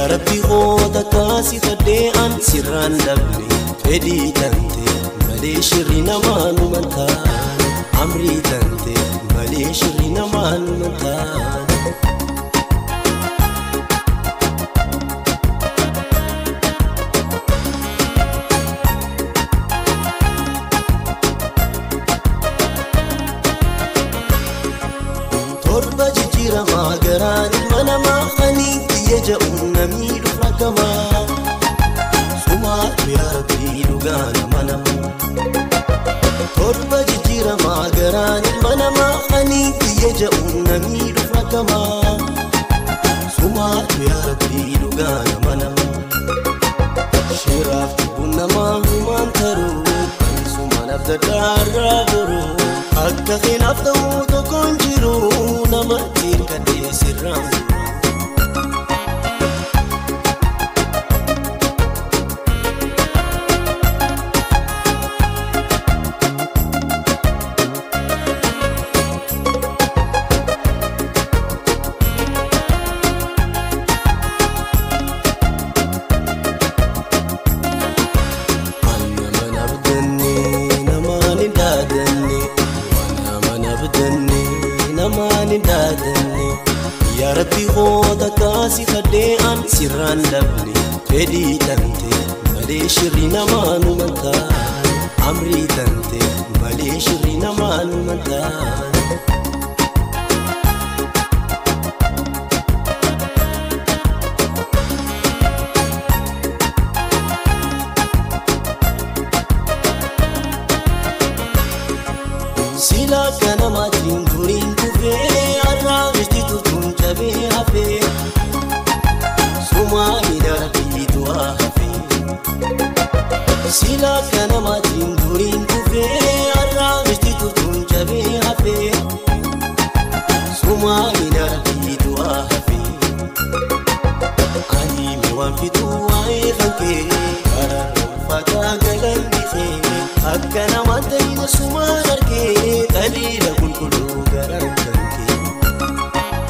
Yaa Rabbi qoota kaasi fadhee an sirraan dhabne fedhii tante malee shirri namaan uummataan amrii tante malee shirri namaan uummataan. Torba jijjiiramaa garaan ilma namaa ani biyya ja'uun namni dhufa gamaa sumaatu yaa Rabbii dhugaa nama namaa. Torba jijjiiramaa garaan ilma namaa ani biyya ja'uun namni dhufa gamaa sumaatu yaa Rabbii dhugaa nama namaa. Shiraaf cubbuun namaa humaan taruu ani sumaan abdaddaa boruu akka keenaaf ta'uu tokkoon jiru namatti hirkatee sirraan gurra. Yaa Rabbi qoota kaasi fadhee an sirraan dhabne fedhii tante malee shirri namaan uummataan amrii tante malee shirri namaan uummataan. Sila kanamaatiin duriin kufee arraabesti turtuun cabee hafee sumaanii darbii du'aa hafee. Sila kanamaatiin duriin kufee arraabesti turtuun cabee hafee sumaanii darbii du'aa hafee. Ani miwaan fituu waa'ee kan kee kararra ulfaataa galanni kee akka namaan ta'ina sumaan argee qaliila qulqulluu garaan kan kee.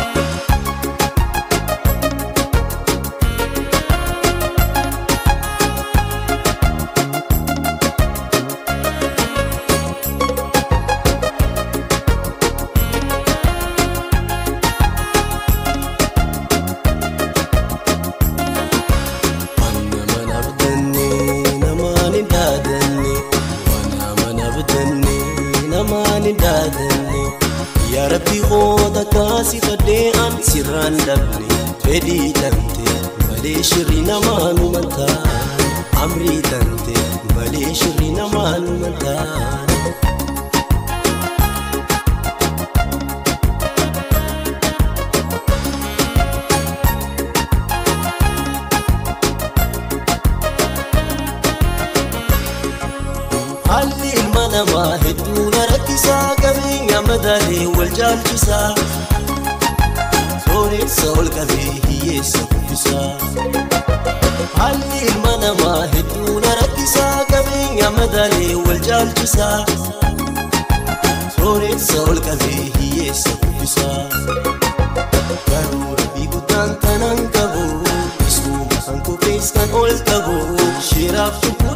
Yaa Rabbi qoota kaasi fadhee an sirraan dhabne fedhii tante malee shirri namaan uummataan amrii tante malee shirri namaan uummataan. Haalli ilma namaa hedduu na rakkisaa qabeenya madaalee wal caalchisaa sooressa ol qabee hiyyeessa kuffisaa. Haalli ilma namaa hedduu na rakkisaa qabeenya madaalee wal caalchisaa sooressa ol qabee hiyyeessa kuffisaa. Garuu Rabbii guddaan tanaan qabu isuma kan kufees kan ol qabu shiraaf cubbuu.